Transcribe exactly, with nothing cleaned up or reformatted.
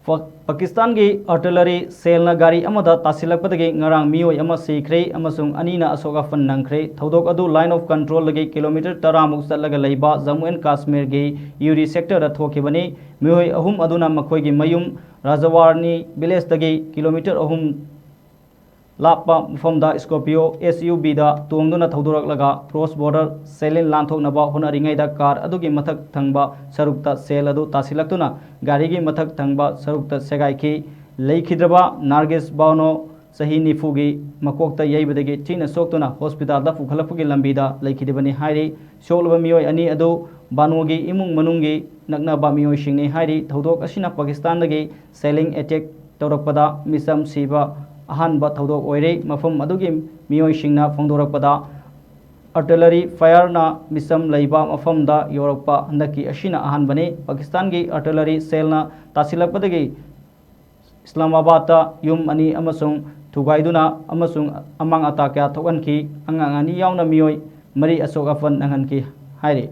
ꯄꯥꯀꯤꯁꯇꯥꯟꯒꯤ ꯑꯥꯔꯇꯤꯂꯔꯤ ꯁꯦꯜꯅ ꯒꯥꯔꯤ ꯑꯃꯗ ꯇꯥꯁꯤꯜꯂꯛꯄꯗꯒꯤ ꯉꯔꯥꯡ ꯃꯤꯑꯣꯏ ꯑꯃ ꯁꯤꯈ꯭ꯔꯦ ꯑꯃꯁꯨꯡ ꯑꯅꯤꯅ ꯑꯁꯣꯛ ꯑꯄꯟ ꯅꯪꯈ꯭ꯔꯦ꯫ ꯊꯧꯗꯣꯛ ꯑꯗꯨ line of control ꯗꯒꯤ ꯀꯤꯂꯣꯃꯤꯇꯔ ꯇꯔꯥꯃꯨꯛ ꯆꯠꯂꯒ ꯂꯩꯕ ꯖꯝꯃꯨ ꯑꯦꯟ ꯀꯥꯁꯃꯤꯔꯒꯤ ꯌꯨꯔꯤ ꯁꯦꯛꯇꯔꯗ ꯊꯣꯛꯈꯤꯕꯅꯤ꯫ ꯃꯤꯑꯣꯏ ꯑꯍꯨꯝ ꯑꯗꯨꯅ ꯃꯈꯣꯏꯒꯤ ꯃꯌꯨꯝ ꯔꯥꯖꯋꯥꯔꯅꯤ ꯚꯤꯂꯦꯖꯇꯒꯤ ꯀꯤꯂꯣꯃꯤꯇꯔ ꯑꯍꯨꯝ ꯂꯥꯞꯄ ꯃꯐꯝꯗ ꯁ꯭ꯀꯣꯔꯄꯤꯌꯣ ꯑꯦꯁ ꯌꯨ ꯚꯤꯗ ꯇꯣꯡꯗꯨꯅ ꯊꯧꯗꯣꯔꯛꯂꯒ ꯀ꯭ꯔꯣꯁ ꯕꯣꯔꯗꯔ ꯁꯦꯂꯤꯟ ꯂꯥꯟꯊꯣꯛꯅꯕ ꯍꯣꯠꯅꯔꯤꯉꯩꯗ ꯀꯥꯔ ꯑꯗꯨꯒꯤ ꯃꯊꯛ ꯊꯪꯕ ꯁꯔꯨꯛꯇ ꯁꯦꯜ ꯑꯗꯨ ꯇꯥꯁꯤꯜꯂꯛꯇꯨꯅ ꯒꯥꯔꯤꯒꯤ ꯃꯊꯛ ꯊꯪꯕ ꯁꯔꯨꯛꯇ ꯁꯦꯒꯥꯏꯈꯤ꯫ ꯂꯩꯈꯤꯗ꯭ꯔꯕ ꯅꯥꯔꯒꯤꯁ ꯕꯥꯎꯅꯣ ꯆꯍꯤ ꯅꯤꯐꯨꯒꯤ ꯃꯀꯣꯛꯇ ꯌꯩꯕꯗꯒꯤ ꯊꯤꯅ ꯁꯣꯛꯇꯨꯅ ꯍꯣꯁꯄꯤꯇꯥꯜꯗ ꯄꯨꯈꯠꯂꯛꯄꯒꯤ ꯂꯝꯕꯤꯗ ꯂꯩꯈꯤꯗꯕꯅꯤ ꯍꯥꯏꯔꯤ꯫ ꯁꯣꯛꯂꯕ ꯃꯤꯑꯣꯏ ꯑꯅꯤ ꯑꯗꯨ ꯕꯥꯅꯣꯒꯤ ꯏꯃꯨꯡ ꯃꯅꯨꯡꯒꯤ ꯅꯛꯅꯕ ꯃꯤꯑꯣꯏꯁꯤꯡꯅꯤ ꯍꯥꯏꯔꯤ꯫ ꯊꯧꯗꯣꯛ ꯑꯁꯤꯅ ꯄꯥꯀꯤꯁꯇꯥꯟꯗꯒꯤ ꯁꯦꯂꯤꯡ ꯑꯦꯇꯦꯛ ꯇꯧꯔꯛꯄꯗ ꯃꯤꯆꯝ ꯁꯤꯕ ꯑꯍꯥꯟꯕ ꯊꯧꯗꯣꯛ ꯑꯣꯏꯔꯦ꯫ ꯃꯐꯝ ꯑꯗꯨꯒꯤ ꯃꯤꯑꯣꯏꯁꯤꯡꯅ ꯐꯣꯡꯗꯣꯔꯛꯄꯗ ꯑꯥꯔꯇꯤꯂꯔꯤ ꯐꯥꯌꯔꯅ ꯃꯤꯆꯝ ꯂꯩꯕ ꯃꯐꯝꯗ ꯌꯧꯔꯛꯄ ꯍꯟꯗꯛꯀꯤ ꯑꯁꯤꯅ ꯑꯍꯥꯟꯕꯅꯤ꯫ ꯄꯥꯀꯤꯁꯇꯥꯟꯒꯤ ꯑꯥꯔꯇꯤꯂꯔꯤ ꯁꯦꯜꯅ ꯇꯥꯁꯤꯜꯂꯛꯄꯗꯒꯤ ꯏꯁꯂꯥꯃꯥꯕꯥꯗꯇ ꯌꯨꯝ ꯑꯅꯤ ꯑꯃꯁꯨꯡ ꯊꯨꯒꯥꯏꯗꯨꯅ ꯑꯃꯁꯨꯡ ꯑꯃꯥꯡ ꯑꯇꯥ ꯀꯌꯥ ꯊꯣꯛꯍꯟꯈꯤ꯫ ꯑꯉꯥꯡ ꯑꯅꯤ ꯌꯥꯎꯅ ꯃꯤꯑꯣꯏ ꯃꯔꯤ ꯑꯁꯣꯛ ꯑꯄꯟ ꯅꯪꯍꯟꯈꯤ ꯍꯥꯏꯔꯤ꯫